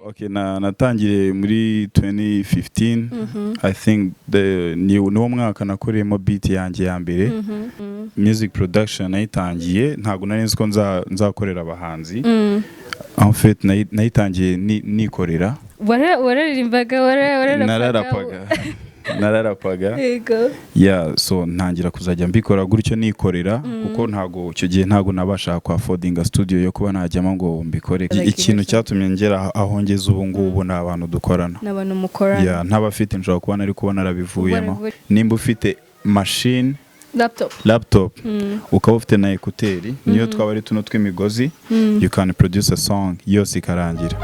Okay, na natangiriye muri 2015. I think the ni niwo mwaka nakoreyemo beat yanjye ya mbere. Music production nayitangiye, ntabwo nari nzi ko nzakorera abahanzi. En fait, nayitangiye nikorera. Wararirimbaga, wararapaga? Nararapaga, nararapaga. Yego. Yeah, so ntangira kuzajya mbikora gutyo nikorera, kuko ntago icyo gihe ntago nabasha kwa affordinga studio yo kuba najyamo ngo mbikore. Like Ikintu yourself. cyatumye ngera aho ngeze ubu ngubu ni abantu dukorana. N'abantu mukorana. Yeah, ntabafite nshobora kuba nari kuba narabivuyemo. Nimba ufite machine, Laptop. laptop, ukaba ufite na écouteurs, niyo twaba ari tuno tw'imigozi, you can produce a song yose ikarangira.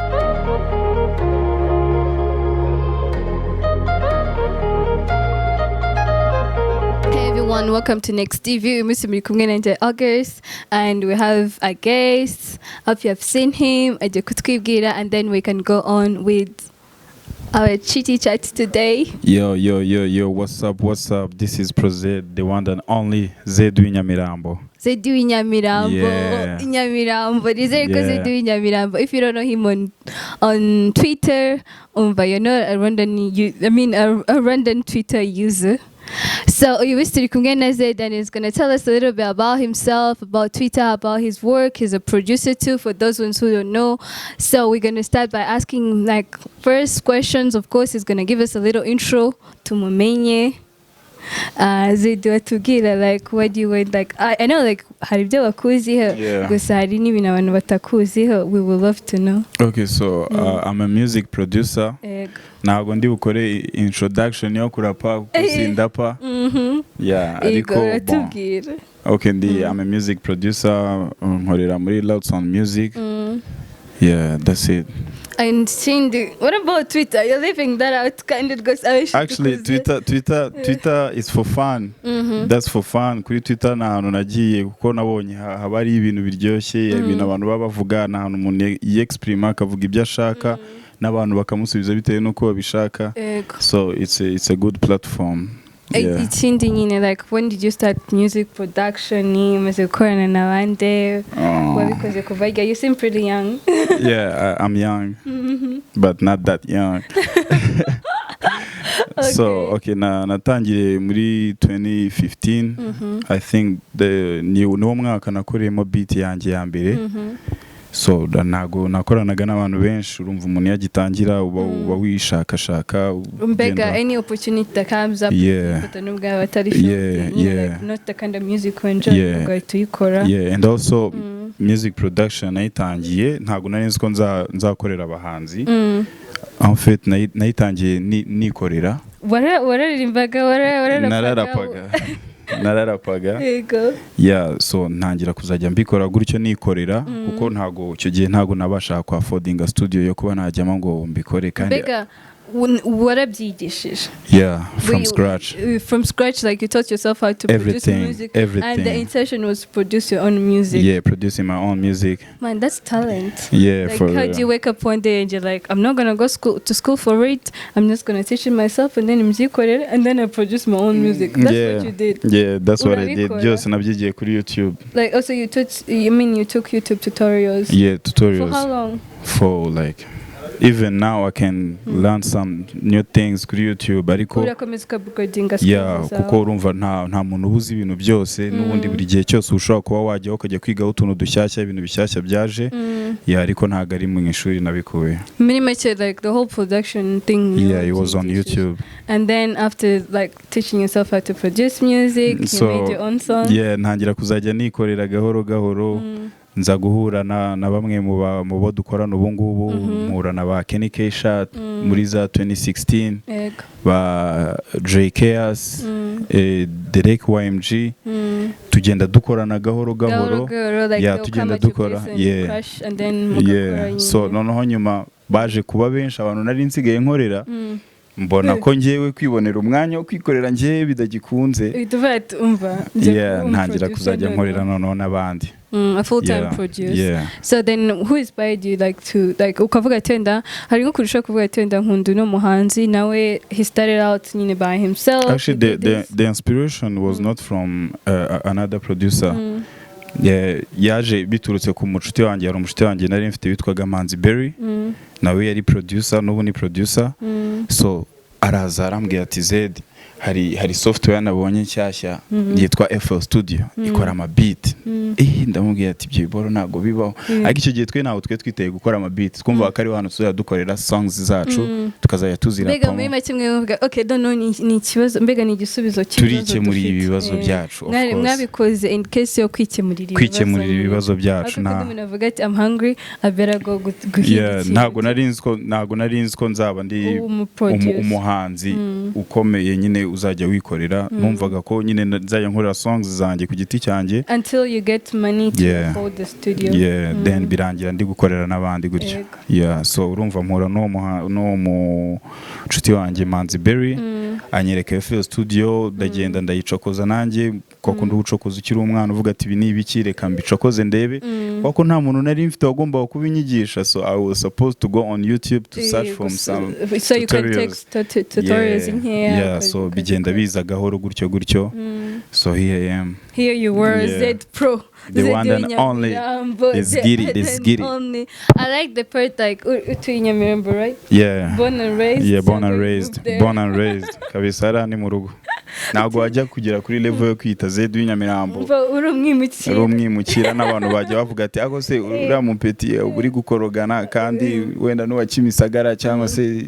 Hey everyone, welcome to Next TV. Uyu munsi muri kumwe nanjye August, and we have a guest. Hope you have seen him. Agiye kutwibwira and then we can go on with our chitty chat today. Yo, yo, yo, yo, what's up, what's up? This is Prozed, the one and only Zed w'inyamirambo. Zedi w'inyamirambo. Inyamirambo. Nizere ko Zedi w'inyamirambo. If you don't know him on Twitter, umva, you're not a Rwandan, I mean a Rwandan Twitter user. So uyu munsi turi kumwe na Zed and he's gonna tell us a little bit about himself, about Twitter, about his work. He's a producer too, for those ones who don't know. So we're gonna start by asking, like, first questions. Of course, he's gonna give us a little intro to mumenye. Zed, watubwira like what do you want, like I know like hari ibyo bakuziho, gusa hari n'ibintu abantu batakuziho. We would love to know. Okay, so I'm a music producer. Yego. Ntabwo ndi bukore introduction yo kurapa kuko sindapa. Yeah, ariko Yego, bon. uratubwira. Okay, ndi I'm a music producer, nkorera muri Loud Sound Music. Yeah, that's it. And Cindy, what about Twitter? You're leaving that out, kind of goes. Actually, Twitter is for fun. That's for fun. Kuri Twitter ni ahantu nagiye kuko nabonye haba hari ibintu biryoshye, ibintu abantu baba bavuga, ni ahantu umuntu yexprima akavuga ibyo ashaka n'abantu bakamusubiza bitewe n'uko babishaka. So it's a good platform. Yeah. Ikindi nyine, like when did you start music production? Umaze gukorana na bande? Oh. Wabikoze kuva ryari? You seem pretty young. Yeah, I'm young, but not that young. So, okay, na natangiriye muri 2015. I think the ni niwo mwaka nakoreyemo beat yanjye ya mbere. So ntago nakoranaga n'abantu benshi. Urumva, umuntu yagitangira uba wishakashaka Mbega ugenda- any opportunity that comes up, ufata nubwo yaba atari film, like not the kind of music you enjoy, ugahita uyikora. Yeah, and also music production nayitangiye, ntabwo nari nzi ko nzakorera abahanzi. En fait, nayitangiye nikorera. Wararirimbaga, wararapaga? Nararapaga, nararapaga. Yego. Yeah, so ntangira kuzajya mbikora gutyo nikorera, kuko ntago icyo gihe ntago nabasha kwa affordinga studio yo kuba najyamo ngo mbikore kandi. Mbega warabyigishije? Yeah, from scratch. From scratch, like you taught yourself how to produce Everything, music and the everything. Intention was to produce your own music? Yeah, producing my own music. Man, that's talent. Yeah. Like, For how real. do you wake up one day and you're like, "I'm not gonna go school to school for it. I'm just gonna teach it myself and then mbyikorere and then I produce my own music"? That's what you did. Yeah, that's what I did. Urabikora. Byose nabyigiye kuri YouTube. Like also you taught, you mean you took YouTube tutorials? Yeah, For tutorials. how long? For like, even now I can learn some new things kuri YouTube, ariko Urakomeza ukaupgradinga yeah, skills zawe. kuko urumva nta muntu uba uzi ibintu byose. N'ubundi buri gihe cyose ushobora kuba wajyaho ukajya kwigaho utuntu dushyashya, ibintu bishyashya byaje. Yeah, ariko ntabwo ari mu ishuri nabikuye. Muri make, like the whole production thing Yeah, it was on teaches. YouTube. And then after, like, teaching yourself how to produce music, you So, made your own song. Yeah, ntangira kuzajya nikorera gahoro gahoro, nza guhura na bamwe mu bo dukorana ubu ngubu. Mpura na ba Kenny K-Shot muri za 2016, ba Jay Chaos, Derek YMG. Tugenda dukorana gahoro gahoro. Gahoro gahoro, like Yeah, they'll tugenda come at your dukora, place and crash and then mugakora Yeah, so nyine. noneho nyuma baje kuba benshi abantu nari nsigaye nkorera, mbona ko ngewe kwibonera umwanya wo kwikorera ngewe bidagikunze. Uhita uvuga ati, "Umva, njye Yeah, kuba ntangira umuproducer kuzajya noneho." nkorera noneho n'abandi. A full time producer. Yeah. So then who inspired you, like, to like ukavuga ati wenda hari nko kurusha kuvuga ati wenda nkunda uno muhanzi, nawe he started out nyine by himself, Actually, he did the, this. the inspiration was not from another producer. Yeah, yaje biturutse ku mucuti wanjye. Hari umucuti wanjye nari mfite witwaga Manzi Berry, nawe yari producer, n'ubu ni producer. So araza arambwira ati: "Zed, hari software nabonye nshyashya yitwa FL Studio, ikora ama beat." Ndamubwira ati: "Ibyo biboro ntabwo bibaho." Ariko icyo gihe twe ntabwo twe twiteye gukora ama beat, twumvaga ko ariho hantu tuzajya dukorera songs zacu, tukazajya Mbega tuzirapamo. muri make mwe muvuga: "Okay, don't know, ni ikibazo, mbega ni igisubizo cy'ibibazo Turikemurira dufite." ibibazo byacu, of course. Mwabikoze in case yo kwikemurira ibibazo. Kwikemurira ibibazo byacu. Ariko Nta umuntu avuga ati: "I'm hungry, I better go guhiga ikintu." Ntabwo nari nzi ko nzaba ndi Umuproducer. umuhanzi ukomeye nyine uzajya wikorera. Numvaga ko nyine nzajya nkorera songs zanjye ku giti cyanjye. Until you get money to afford the studio. Yeah, then birangira ndi gukorera n'abandi gutyo. Yeah, so urumva mpura n'uwo mucuti wanjye Manzi Berry, anyereka FL Studio, ndagenda ndayicokoza nanjye kwa kundi ucokoza ukiri umwana, uvuga ati: "Ibi ni ibiki? Reka mbicokoze ndebe," kuko nta muntu nari mfite wagombaga kubinyigisha. So I was supposed to go on YouTube to search for some So you can take tutorials. tutorials nkeya. Yeah, so bigenda biza gahoro gutyo gutyo. So here I am. Here you were. Yeah. Z Pro. The Z one and only. Nyamirambo, Let's the get it, let's one and get it. only. I like the part, like utuye i Nyamirambo, right? Yeah. Born and raised. Yeah, born and Cyangwa you raised. moved there? Born and raised kabisa, hariya ni mu rugo. Ntabwo wajya kugera kuri level yo kwita Zed w'inyamirambo Umva uri umwimukira. Ari umwimukira, n'abantu bajya bavuga ati: "Ako se uriya mupeti uba uri gukorogana kandi wenda n'uwa Kimisagara cyangwa se?"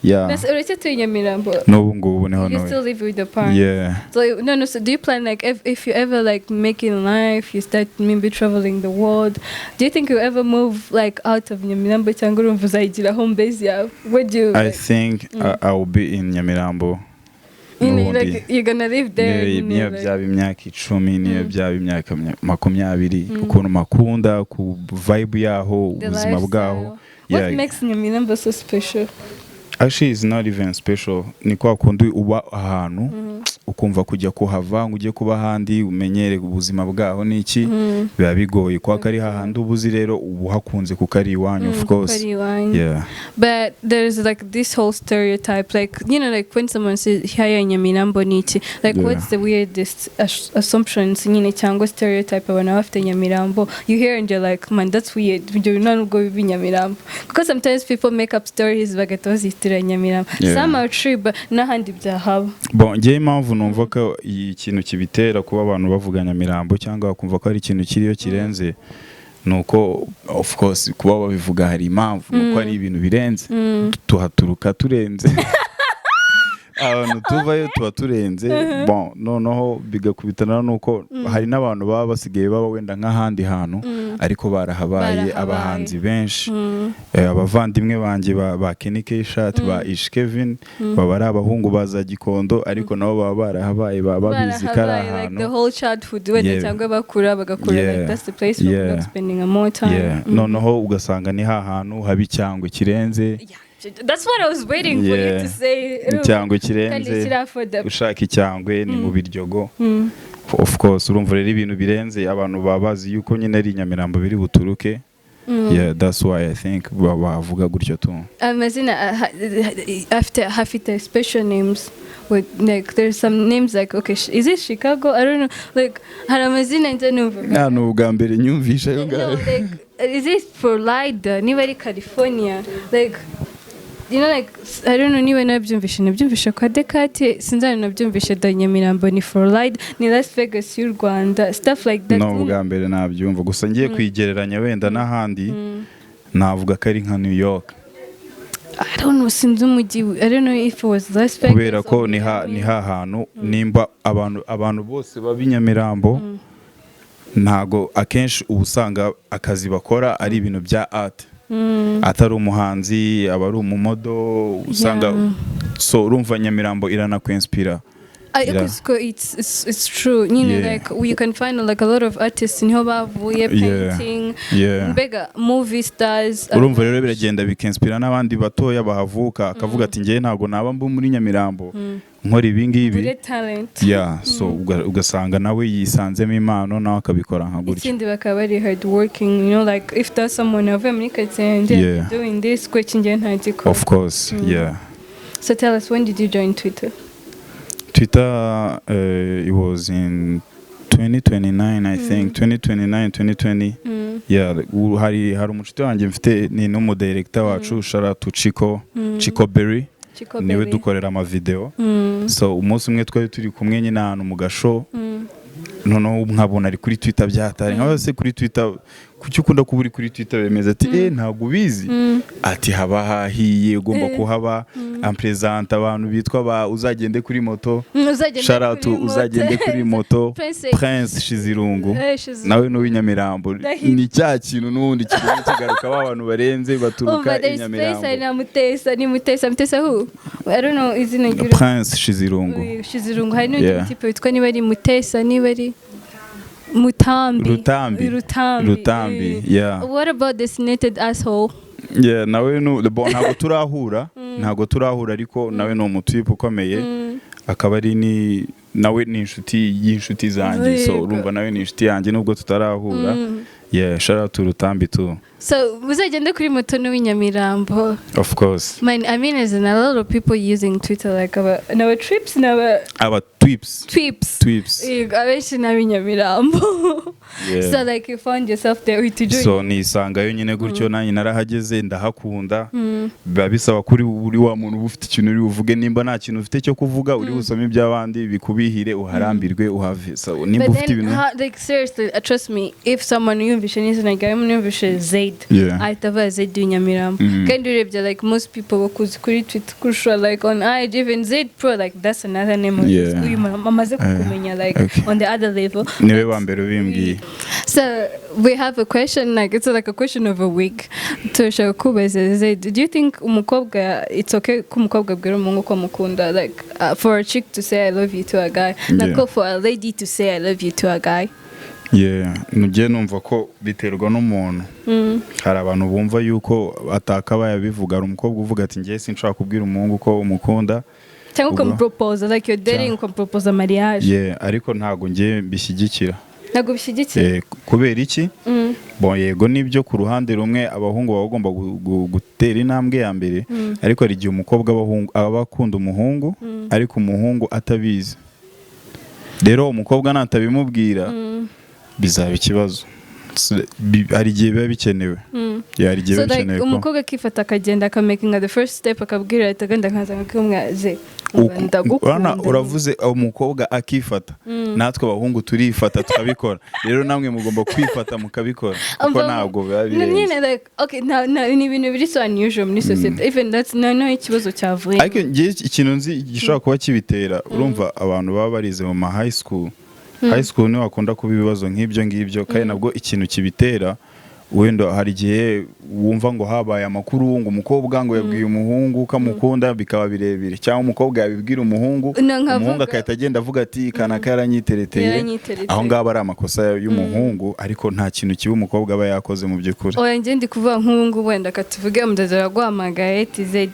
Yeah. Nase uracyatuye i Nyamirambo? N'ubu ngubu niho You ntuye. still live with the parents? Yeah. So no. So do you plan, like, if you ever like make it in life, you start maybe traveling the world, do you think you ever move like out of Nyamirambo, cyangwa urumva uzayigira home base yawe? What do you I like, think I will be in Nyamirambo n'ubundi. Like you're gonna live there? Niyo niyo byaba imyaka 10, niyo byaba imyaka 20, ukuntu makunda ku vibe yaho, The ubuzima bwaho. lifestyle. What makes Nyamirambo so special? Actually, it's not even special. Ni kwa kundi uba ahantu ukumva kujya kuhava ngo ujye kuba ahandi umenyere ubuzima bwaho n'iki, biba bigoye, kwa ko ari hahandi uba uzi. Rero uba uhakunze kuko ari iwanyu, of course. Kuko ari iwanyu. Yeah. But there's like this whole stereotype, like like when someone says haya Nyamirambo niki, like what's the weirdest assumptions nyine cyangwa stereotype abantu bafite Nyamirambo? You hear and you're like, "Man, that's weird." Ibyo nta nubwo biba i Nyamirambo. Because sometimes people make up stories bagahita bazitira Nyamirambo. Some are true, but n'ahandi byahaba. Bon, njyewe impamvu numva ko ikintu kibitera kuba abantu bavuga Nyamirambo cyangwa bakumva ko ari ikintu kiriyo kirenze, ni uko, of course, kuba babivuga hari impamvu, ni uko ari ibintu birenze. Tuhaturuka turenze, abantu tuvayo tuba turenze. Bon, noneho bigakubitana nuko hari n'abantu baba basigaye baba wenda nk'ahandi hantu ariko barahabaye. Barahabaye. Abahanzi benshi, abavandimwe banjye ba Kenny K-Shot, ba Ish Kevin, baba ari abahungu ba za Gikondo, ariko nabo baba barahabaye, baba babizi ko ari Barahabaye, like the ahantu. whole childhood wenda cyangwa bakura bagakura, like that's the place where we're not spending more time. Noneho ugasanga ni ha hantu haba icyangwe kirenze. Yeah, that's what I was waiting for you to say. Icyangwe Kandi kirenze. kiri affordable. Ushaka icyangwe ni mu Biryogo, of course. Urumva rero ibintu birenze, abantu baba bazi yuko nyine ari i Nyamirambo biri buturuke. Yeah, that's why I think bavuga gutyo tu. Amazina afite hafite special names with, like, there's some names like, okay, is it Chicago? I don't know. Like hari amazina njya numva. Nta, ni ubwa mbere nyumvisha ayo No, ngayo. like, is it Florida, niba ari California, like like I don't know niba nabyumvishe kwa Dekate, sinzana nabyumvishe da Nyamirambo ni Florida, ni Las Vegas y'u Rwanda, stuff like that. No, ubwa mbere nabyumva. Gusa ngiye kwigereranya wenda n'ahandi, navuga ko ari nka New York. I don't know, sinzi umujyi. I don't know if it was Las Vegas Kubera ko or Miami. ni ha hantu nimba abantu bose baba i Nyamirambo, ntago akenshi uba usanga akazi bakora ari ibintu bya art. Atari umuhanzi, aba ari umumodel usanga. So urumva Nyamirambo iranakwinspira. Because it's true. Like you can find like a lot of artists niho bavuye, painting, mbega movie stars. Urumva rero biragenda bikinspira n'abandi batoya bahavuka, akavuga ati: "Ngewe ntabwo naba mba muri Nyamirambo nkora ibi ngibi." Bure talent. Yeah, so ugasanga nawe yisanzemo impano, nawe akabikora nka gutyo. Ikindi bakaba bari hard working, like if there's someone wavuye muri quartier and doing this, kuki njyewe ntagikora? Of course, yeah. So tell us, when did you join Twitter? Twitter, it was in 2029, I think 2029, 2020. Yeah, ubu hari umucuti wanjye mfite, ni n'umudirector wacu, shout out to Chico, Chico Berry. Chico Niwe Berry. dukorera amavideo. So umunsi umwe twari turi kumwe nyine ahantu mu gashow, noneho nkabona ari kuri Twitter byatari, nkaba se kuri Twitter, kuki ukunda kuba uri kuri Twitter? Bemeza ati: "Eh, ntabwo ubizi?" Ati: "Haba hahiye, ugomba kuhaba." Ampresenta abantu bitwa ba Uzagende kuri moto. Uzagende Shout out to kuri moto. Uzagende kuri moto. Prince. Prince Shizirungu. Shizirungu. Nawe n'uw'inyamirambo. Ndahiro. Ni cya kintu n'ubundi kiguma kigaruka, ba bantu barenze baturuka Umva, i there is Prince, hari Nyamirambo. na Mutesa, ni Mutesa, Mutesa who? I don't know izina ry'uru. Prince Shizirungu. Uyu Shizirungu, hari n'undi type witwa niba ari Mutesa, niba ari Mutambi. Rutambi. Rutambi. Rutambi. Yeah. What about designated asshole? Yeah, nawe bon, ntabwo turahura, ariko nawe ni umutype ukomeye, akaba ari ni nawe ni inshuti y'inshuti zanjye, so urumva nawe ni inshuti yanjye nubwo tutarahura. Yeah, shout out to Rutambi too. So muzagende kuri moto n'uw'inyamirambo. Of course. Man, I mean, there's a lot of people using Twitter, like our trips n'aba Aba tweeps. Tweeps. Tweeps. Yego, abenshi n'ab'inyamirambo. So like you found yourself there with join. So nisangayo nyine gutyo, nanjye narahageze ndahakunda. Biba bisaba kuri uri wa muntu uba ufite ikintu uri buvuge. Nimba nta kintu ufite cyo kuvuga, uri busome iby'abandi bikubihire, uharambirwe, uhave. So nimba But ufite then, ibintu how, like seriously, trust me, if someone yumvishe n'izina ryawe, umuntu yumvishe Zaid, ahita avuga Zaid w'inyamirambo. Kandi urebye, like most people bakuzi kuri Twitter kurusha like on IG, even Zaid Pro, like that's another name of uyu amaze kukumenya like on the other level. Niwe wa mbere ubimbwiye. So we have a question, like it's like a question of a week. Turashaka kubaza Zaid, do you think umukobwa, it's okay ko umukobwa abwira umuhungu ko amukunda, like for a chick to say "I love you" to a guy, nako for a lady to say "I love you" to a guy? Yeah, nujye numva ko biterwa n'umuntu. Hari abantu bumva yuko atakabaye abivuga. Hari umukobwa uvuga ati: "Njye sinshobora kubwira umuhungu ko umukunda." Cyangwa ukamupropose, like you're dating, ukamupropose mariage. Yeah, ariko ntabwo njye mbishyigikira. Ntabwo bishyigikiye? Eh, kubera iki? Bon, yego nibyo, ku ruhande rumwe abahungu baba bagomba gutera intambwe ya mbere, ariko hari igihe umukobwa aba akunda umuhungu ariko umuhungu atabizi. Rero umukobwa natabimubwira bizaba ikibazo. Hari igihe biba bikenewe. Yeah, hari igihe So biba like bikenewe ko umukobwa akifata akagenda akamakinga the first step, akabwira ati agenda akaza akamubwira ze Urabona, ndagukunda. Uravuze umukobwa akifata, natwe abahungu turifata tukabikora. Rero namwe mugomba kwifata mukabikora, kuko ntabwo biba birenze. Nyine like okay, na ni ibintu biri so unusual muri society, even that's noneho ikibazo cyavuye. Ariko njye ikintu nzi gishobora kuba kibitera, urumva abantu baba barize mu ma high school, high school niho hakunda kuba ibibazo nk'ibyo ngibyo. Kandi nabwo ikintu kibitera, wenda hari igihe wumva ngo habaye amakuru ngo umukobwa ngo yabwiye umuhungu ko amukunda, bikaba birebire, cyangwa umukobwa yabibwira umuhungu, No, nkavuga- umuhungu agahita agenda avuga ati: "Kanaka yaranyitereteye." Yaranyitereteye. Aho ngaho ari amakosa y'umuhungu, ariko nta kintu kibi umukobwa aba yakoze mu by'ukuri. Oya, njye ndi kuvuga nk'ubu ngubu, wenda katuvuge umudozi araguhamagaye ati: "Zed,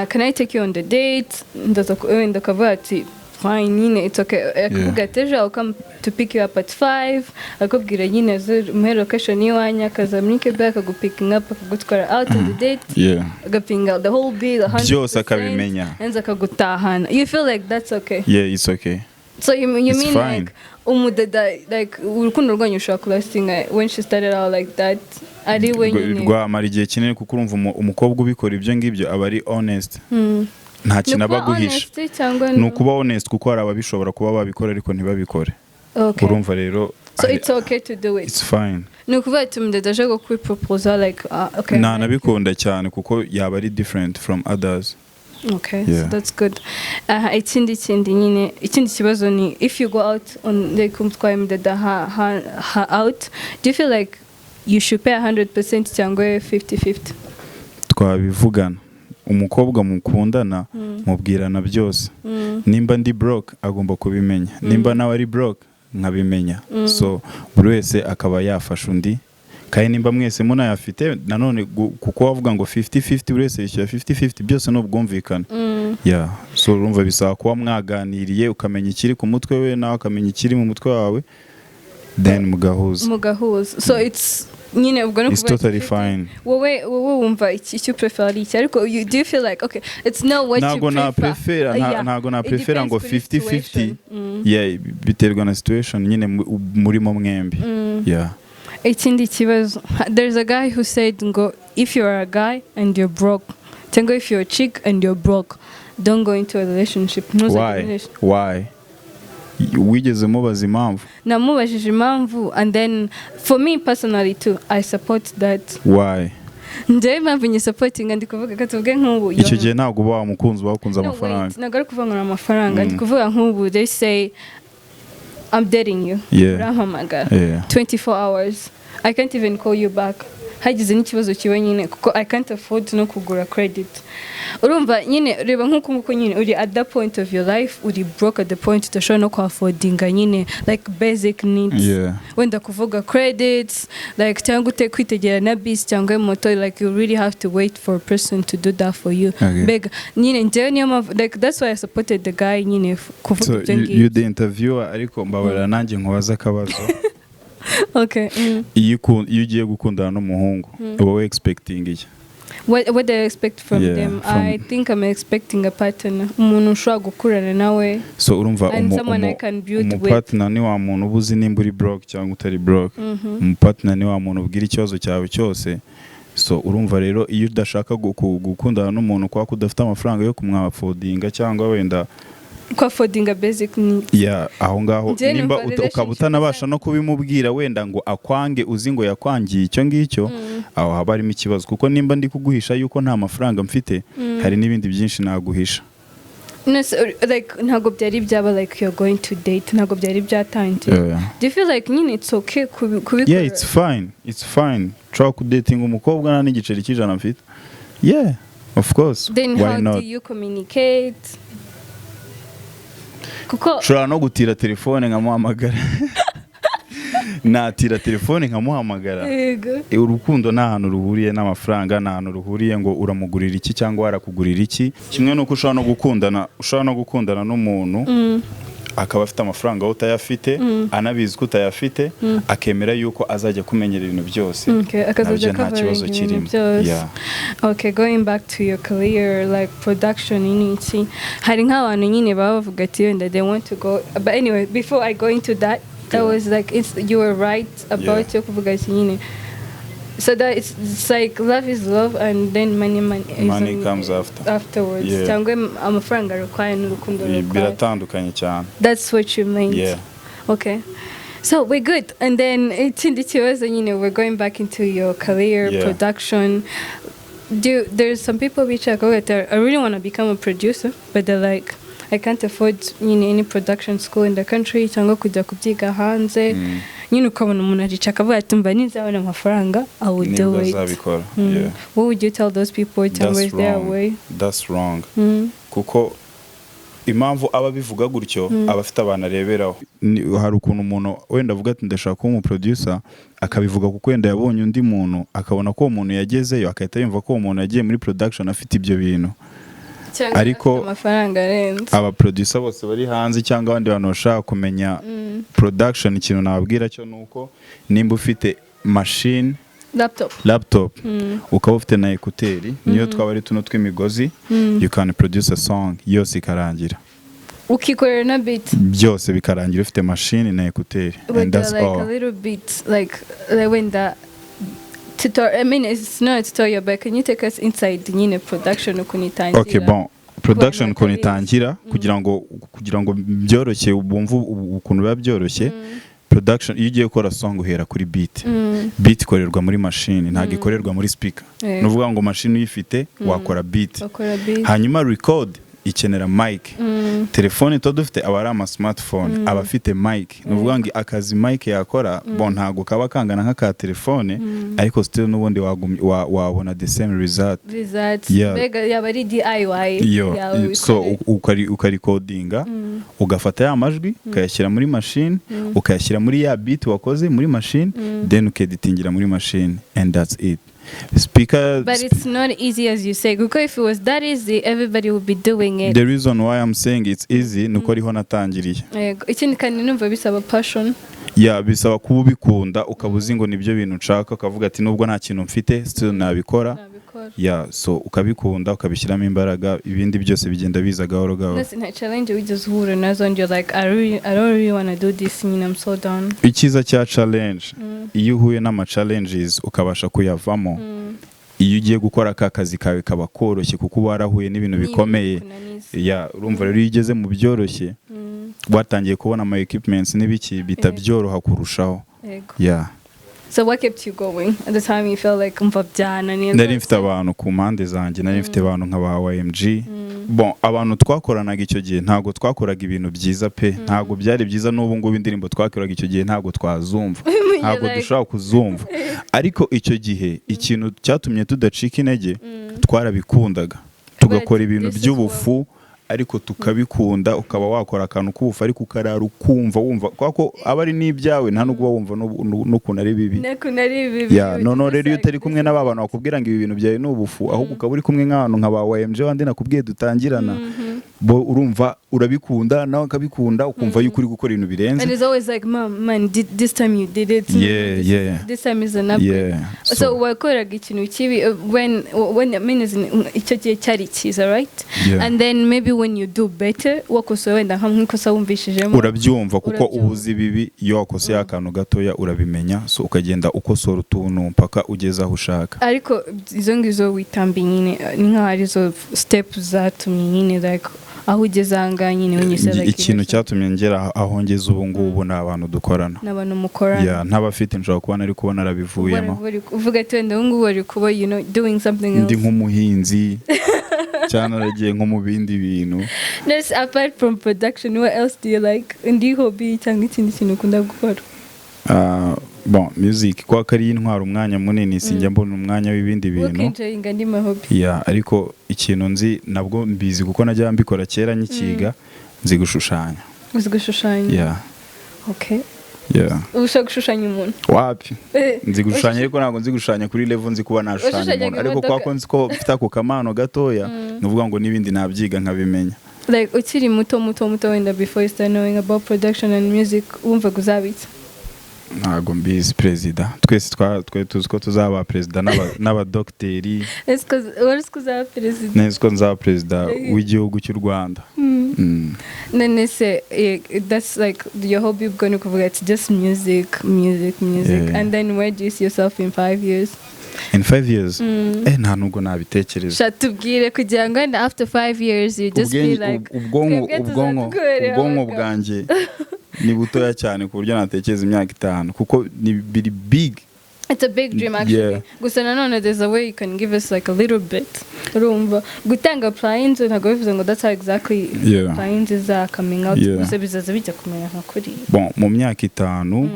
can I take you on the date?" Ndaza wenda ukavuga ati: "Fine," nyine it's okay. Akavuga ati: "Ejo I'll come to pick you up at 5." Akubwira nyine umuhe location y'iwanyu, akaza muri Quebec akagupicking up, akagutwara out on the date, agapinga the whole bill 100%, Byose akabimenya. and akagutahana. You feel like that's okay? Yeah, it's okay. So you It's mean fine. like umudada, like urukundo rwanyu rushobora kulastinga when she started out like that, ari we nyine? Rwamara igihe kinini, kuko urumva umukobwa ubikora ibyo ngibyo aba ari honest, nta kintu Ni aba ukuba aguhisha. honest cyangwa Ni ukuba honest, kuko hari ababishobora kuba babikora ariko ntibabikore. Urumva rero So it's okay to do it? It's fine. Ni ukuvuga ati umudada aje kukwiproposa, like okay. Ntanabikunda cyane, kuko yaba ari different from others. Okay, Yeah. so that's good. Aha, ikindi nyine, ikindi kibazo ni if you go out on like umutwaye umudada ha out, do you feel like you should pay 100% cyangwa 50-50? Twabivugana. Umukobwa mukundana mubwirana byose. Nimba ndi broke agomba kubimenya, nimba nawe ari broke nkabimenya, so buri wese akaba yafasha undi. Kandi nimba mwese munayafite nanone, kuko wavuga ngo 50-50, buri wese yishyura 50-50, byose ni ubwumvikane. Yeah, so urumva bisaba kuba mwaganiriye, ukamenya ikiri ku mutwe we, nawe akamenya ikiri mu mutwe wawe, then mugahuza. Mugahuza. So it's Nyine ubwo no It's kuvuga totally 50. fine. Wowe wumva iki, icyo prefer ari iki? Ariko do you feel like, okay, it's not what you Ntabwo na prefer? prefera ntabwo na It prefera ngo depends kuri 50 50. situation. Yeah, biterwa na situation nyine murimo mwembi. Yeah. Ikindi kibazo, there's a guy who said ngo if you're a guy and you're broke, cyangwa if you're a chick and you're broke, don't go into a relationship. Ntuzajye Why? muri relationship. Why? Wigeze mubaza impamvu? Namubajije impamvu, and then for me personally too, I support that. Why? Njyewe impamvu nyisupportinga, ndi kuvuga ko tuvuge nk'ubu Icyo gihe ntabwo uba wamukunze, uba wakunze No, amafaranga. wait, ntabwo ari kuvuga ngo ni amafaranga. Ndi kuvuga nk'ubu, they say I'm dating you, urampamagara 24 hours, I can't even call you back. Hagize n'ikibazo kiba nyine, kuko I can't afford no kugura credit. Urumva nyine, reba nk'uko nguko nyine uri at that point of your life, uri broke at the point udashobora no kuaffordinga nyine like basic needs, wenda kuvuga credits, like cyangwa ute kwitegera na bisi cyangwa moto, like you really have to wait for a person to do that for you. Mbega nyine njyewe niyo mpamvu, like that's why I supported the guy nyine kuvuga So ibyo you ngibyo. the interviewer, ariko mbabarira nanjye nkubaze akabazo. Okay. Iyo ugiye gukundana n'umuhungu, uba we expecting iki? What do I expect from Yeah, them? I think I'm expecting a partner, umuntu ushobora gukurana nawe So urumva and someone I can build with. umupartner ni wa muntu uba uzi nimba uri broke cyangwa utari broke. Umupartner ni wa muntu ubwira ikibazo cyawe cyose. So urumva rero, iyo udashaka gukundana n'umuntu kubera ko udafite amafaranga yo kumwaffordinga cyangwa wenda Kwaffordinga basic needs. Ya, aho ngaho Njye nimba numva ukaba relationship utanabasha no kubimubwira wenda ngo akwange, uzi ngo yakwangiye icyo ngicyo, aho haba harimo ikibazo, kuko nimba ndi kuguhisha yuko nta mafaranga mfite, hari n'ibindi byinshi naguhisha. No, so, like ntabwo byari byaba like you're going to date, ntabwo byari byatangiye. Do you feel like nyine it's okay kubikora? Yeah, it's fine, it's fine. Nshobora kudatinga umukobwa nta n'igiceri cy'ijana mfite. Yeah, of course. Then Why how not? do you communicate? Kuko Nshobora no gutira telefone nkamuhamagara, natira telefone nkamuhamagara. Urukundo nta hantu ruhuriye n'amafaranga, nta hantu ruhuriye ngo uramugurira iki cyangwa warakugurira iki. Kimwe n'uko ushobora no gukundana n'umuntu akaba afite amafaranga wowe utayafite, anabizi ko utayafite, akemera yuko azajya kumenyera ibintu byose. Okay, akazajya Nabyo nta kibazo covering ibintu kirimo. byose. Yeah. Okay, going back to your career, like production n'iki, hari nk'abantu nyine baba bavuga ati wenda they want to go, but anyway, before I go into that, that was like you were right about yo kuvuga ati nyine, so that it's like love is love and then money is Money comes after. Afterwards. Cyangwa amafaranga require n'urukundo require. Biratandukanye cyane. That's what you meant? Yeah. Okay. So we're good. And then ikindi kibazo nyine, we're going back into your career, production. Do there's some people bicara bakavuga ati, "I really want to become a producer," but they're like, "I can't afford nyine any production school in the country cyangwa kujya kubyiga hanze." Nyine ukabona umuntu arica akavuga ati, "Mba nizabona amafaranga, I will do Nibwo it." azabikora. Yeah. What would you tell those people, cyangwa That's is there a wrong. way? That's wrong. Kuko impamvu aba abivuga gutyo, aba afite abantu areberaho. Hari ukuntu umuntu wenda avuga ati, "Ndashaka kuba umuproducer," akabivuga kuko wenda yabonye undi muntu, akabona ko uwo muntu yagezeyo, agahita yumva ko uwo muntu yagiye muri production afite ibyo bintu. Cyangwa afite amafaranga arenze. Abaproducer bose bari hanze cyangwa abandi bantu bashaka kumenya production, ikintu nababwira cyo ni uko nimba ufite machine, Laptop. laptop, ukaba ufite na écouteurs, niyo twaba ari tuno tw'imigozi, you can produce a song yose ikarangira. Ukikorera na beat. Byose bikarangira ufite machine na écouteurs, and But that's like all. A little bit like when the tutorial, I mean, it's not a tutorial, but can you take us inside nyine production ukuntu itangira? Okay, bon, production ukuntu batabizi. itangira, kugira ngo byoroshye bumve ukuntu biba byoroshye. Production, iyo ugiye gukora song, uhera kuri beat. Beat ikorerwa muri machine, ntabwo ikorerwa muri speaker. Ni ukuvuga ngo machine uyifite wakora beat. Bakora beat. Hanyuma record ikenera mic. Telefone tuba dufite aba ari ama smartphone, aba afite mic. Ni ukuvuga ngo akazi mic yakora, bon, ntabwo kaba kangana nk'aka telefone, ariko still n'ubundi wabona the same result. Results. Yeah. Mbega yaba ari DIY Iyo yawe so wikoreye. ukarikodinga, ugafata ya majwi ukayashyira muri machine, ukayashyira muri ya beat wakoze muri machine, then ukeditingira muri machine, and that's it. Speaker But it's not easy as you say, because if it was that easy, everybody would be doing it. The reason why I'm saying it's easy nuko ariho natangiriye. Yego. Ikindi kandi numva bisaba passion. Ya, bisaba kuba ubikunda, ukaba uzi ngo nibyo bintu nshaka, ukavuga ati nubwo nta kintu mfite, still nabikora. Nabikora. Ya, so ukabikunda, ukabishyiramo imbaraga, ibindi byose bigenda biza gahoro gahoro. None se nta challenge wigeze uhura nazo and you're like, I don't really wanna do this nyine, I'm so done"? Icyiza cya challenge, iyo uhuye n'ama challenges ukabasha kuyavamo, iyo ugiye gukora ka kazi kawe kaba koroshye, kuko uba warahuye n'ibintu bikomeye. Kunaniza. Ya, urumva rero iyo ugeze mu byoroshye, watangiye kubona ama equipments n'ibiki, bita byoroha kurushaho. Ya. So what kept you going at the time you felt like, umva, byananiye? Nari mfite abantu ku mpande zanjye, nari mfite abantu nka ba YMG. Bon, abantu twakoranaga icyo gihe, ntabwo twakoraga ibintu byiza pe, ntabwo byari byiza. N'ubu ngubu indirimbo twakoraga icyo gihe ntabwo twazumva, ntabwo dushobora kuzumva. Ariko icyo gihe ikintu cyatumye tudacika intege, twarabikundaga, tugakora ibintu This is by'ubufu ariko tukabikunda. Ukaba wakora akantu k'ubufu ariko ukarara ukumva wumva, kubera ko aba ari n'ibyawe, nta nubwo uba wumva n'ukuntu ari bibi. N'ukuntu ari bibi. Ya, noneho rero iyo utari kumwe n'aba bantu bakubwira ngo ibi bintu byawe ni ubufu, ahubwo ukaba uri kumwe nk'abantu nka ba YMG bandi nakubwiye dutangirana, bo urumva urabikunda, nawe akabikunda, ukumva yuko uri gukora ibintu birenze. And it's always like, "Mom, man, this time you did it. This time is an upgrade." So wakoraga ikintu kibi when I mean, icyo gihe cyari cyiza, right? Yeah. And then maybe when you do better, wakosoye wenda nk'ikosa wumvishijemo. Urabyumva kuko Urabyumva. uba uzi ibibi. Iyo wakoseye akantu gatoya urabimenya, so ukagenda ukosora utuntu mpaka ugeze aho ushaka. Ariko izo ngizo witambi nyine, ni nkaho arizo step zatumye nyine like aho ugeze aha ngaha nyine, when you say like Ikintu cyatumye ngera aho ngeze ubu ngubu ni abantu dukorana. N'abantu mukorana. Ya, ntabafite nshobora kuba nari kuba narabivuyemo. Uvuga ati wenda ubu ngubu bari kuba doing something Ndi else. nk'umuhinzi cyangwa naragiye nko mu bindi bintu. Nese apart from production, what else do you like? Indi hobby cyangwa ikindi kintu ukunda gukora? Ah, bon, music kwa ko ari intwara umwanya munini, sinjya mbona umwanya w'ibindi bintu. Ukenjoyinga andi ma hobby. Ya, ariko ikintu nzi, nabwo mbizi kuko najya mbikora kera nkikiga, nzi gushushanya. Uzi gushushanya? Ya. Okay. Ya. Ushobora gushushanya umuntu? Wapi, nzi gushushanya ariko ntabwo nzi gushushanya kuri level nzi kuba nashushanya Washushanyaga umuntu, ariko imodoka? kwa ko nzi ko mfite ako kamano gatoya, ni ukuvuga ngo n'ibindi nabyiga nkabimenya. Like ukiri muto muto muto, wenda before you start knowing about production and music, wumvaga uzaba iki? Ntabwo mbizi. Perezida, twese twe tuzi ko tuzaba perezida n'abadogiteri. Ese wari uzi ko uzaba perezida? Nzi ko nzaba perezida w'igihugu cy'u Rwanda. None se that's like your hobby, ubwo ni ukuvuga it's just music, music, music. Yeah. And then where do you see yourself in 5 years? In 5 years, nta nubwo nabitekereza. Sha, tubwire kugira ngo wenda after 5 years you just be like Ubwonko twebwe ubwonko tuzadukorera ubwonko abagabo. bwanjye ni butoya cyane ku buryo natekereza imyaka 5, kuko ni biri big. It's a big dream, actually. Gusa nanone there's a way you can give us like a little bit. Urumva gutanga plans ntabwo bivuze ngo that's how exactly plans is coming out. Gusa bizaza bijya kumera nka kuriya. Bon, mu myaka 5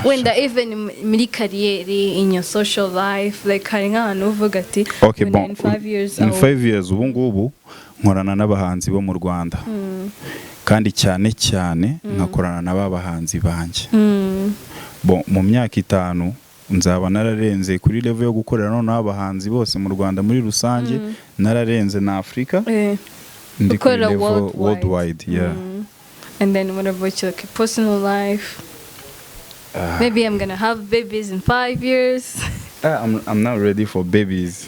Wenda even muri career, in your social life, like hari nk'ahantu uvuga ati Okay, wenda bon, in 5 years in 5 years, ubu ngubu nkorana n'abahanzi bo mu Rwanda, kandi cyane cyane nkakorana na ba bahanzi banjye. Bon, mu myaka 5 nzaba nararenze kuri level yo gukorera noneho abahanzi bose mu Rwanda muri rusange, nararenze na Afurika, ndi kuri Gukora level worldwide. Worldwide, yeah. And then what about your, like, personal life? Maybe I'm gonna have babies in 5 years. Ah, I'm not ready for babies.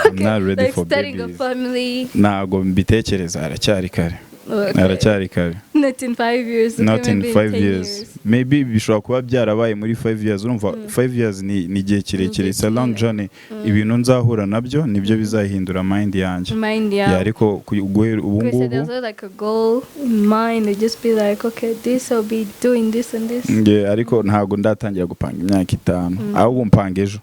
I'm not ready Like for starting a babies. family. Ntabwo mbitekereza, haracyari kare. Okay. Haracyari kare. Not in 5 years. Okay, Not in maybe 5 10 years. Maybe bishobora kuba byarabaye muri 5 years. Urumva 5 years ni igihe kirekire, it's a long journey. Ibintu nzahura nabyo nibyo bizahindura mind yanjye. Mind, Yeah, yeah. ariko guhera ubu Because ngubu there's like a goal in mind. They just be like, "Okay, this I'll be doing this and this." Yeah, ariko ntabwo ndatangira gupanga imyaka 5, ahubwo mpanga ejo.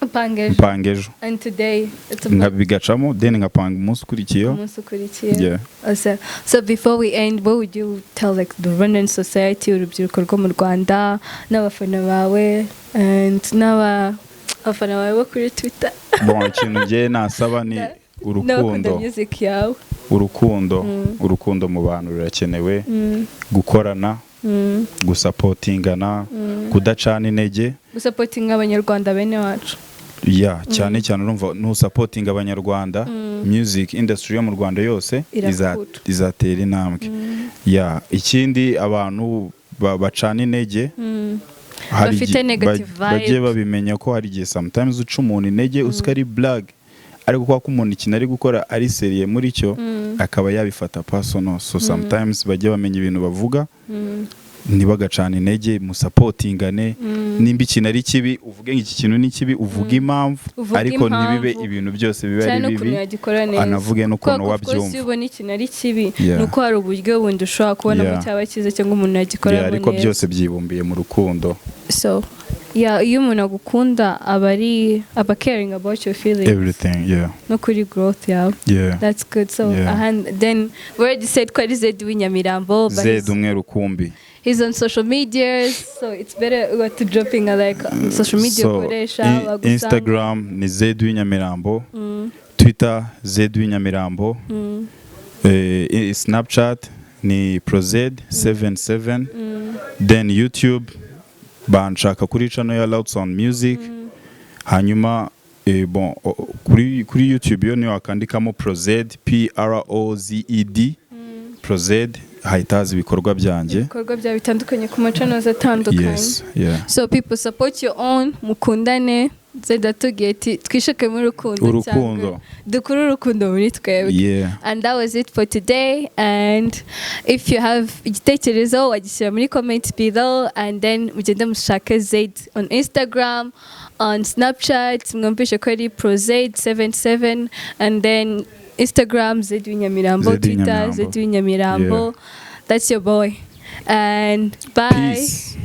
Upanga ejo. Mpanga ejo. And today it's Nka about bigacamo, then nkapanga umunsi ukurikiyeho. Umunsi ukurikiye. Yeah. So before we end, what would you tell like the Rwandan society, urubyiruko rwo mu Rwanda, n'abafana bawe and n'aba abafana bawe bo kuri Twitter? Bon, ikintu ngiye nasaba ni N'abakunda urukundo. music yawe. Urukundo, urukundo mu bantu rurakenewe, gukorana, gusupportingana, kudacana intege. Gusupportinga abanyarwanda bene wacu. Ya, cyane cyane. Urumva nusupportinga abanyarwanda, music industry yo mu Rwanda yose Irakura. izatera intambwe. Ya, ikindi abantu bacana intege, hari Bafite negative bajye vibe. babimenya ko hari igihe sometimes uca umuntu intege usika ari blague, ariko kubera ko umuntu ikintu ari gukora ari sérieux muri cyo, akaba yabifata personal. So sometimes bajye bamenya ibintu bavuga, ntibagacana intege, musupportingane. Nimba ikintu ari kibi, uvuge ngo iki kintu ni kibi, uvuge impamvu, Uvuge ariko ntibibe impamvu. ibintu byose bibe Cyane ari n'ukuntu bibi. yagikora neza. Anavuge n'ukuntu Kubera ko of course wabyumva. iyo ubona ikintu ari kibi, ni uko hari uburyo bundi ushobora kubonamo cyaba cyiza cyangwa umuntu yagikoramo Ariko neza. byose byibumbiye mu rukundo. So yeah, iyo umuntu agukunda aba ari aba caring about your feelings Everything, yeah. no kuri growth yawe. That's good. So and then we already said ko ari Zed w'inyamirambo, but Zed umwe rukumbi. He's on social media, so it's better to dropping a like social media So, ukoresha bagusanga. Instagram ni Zed w'inyamirambo, Twitter Zed w'inyamirambo, Snapchat ni Prozed 77, then YouTube banshaka kuri channel ya Loud Sound Music. Hanyuma bon, kuri YouTube yo niyo wakandikamo Prozed, Prozed, Prozed, hahita haza ibikorwa byanjye. Ibikorwa byawe bitandukanye ku machannels atandukanye. Yes, yeah. So people, support your own, mukundane. Zed atubwiye ati twishakemo urukundo Urukundo. cyangwa dukure urukundo muri twebwe. And that was it for today. And if you have igitekerezo, wagishyira muri comment below, and then mugende mushake Zaid on Instagram, on Snapchat mwumvishe ko ari Prozed 77, and then Instagram Zaid w'inyamirambo, Zaid Twitter w'inyamirambo. Zaid w'inyamirambo. That's your boy, and bye. Peace.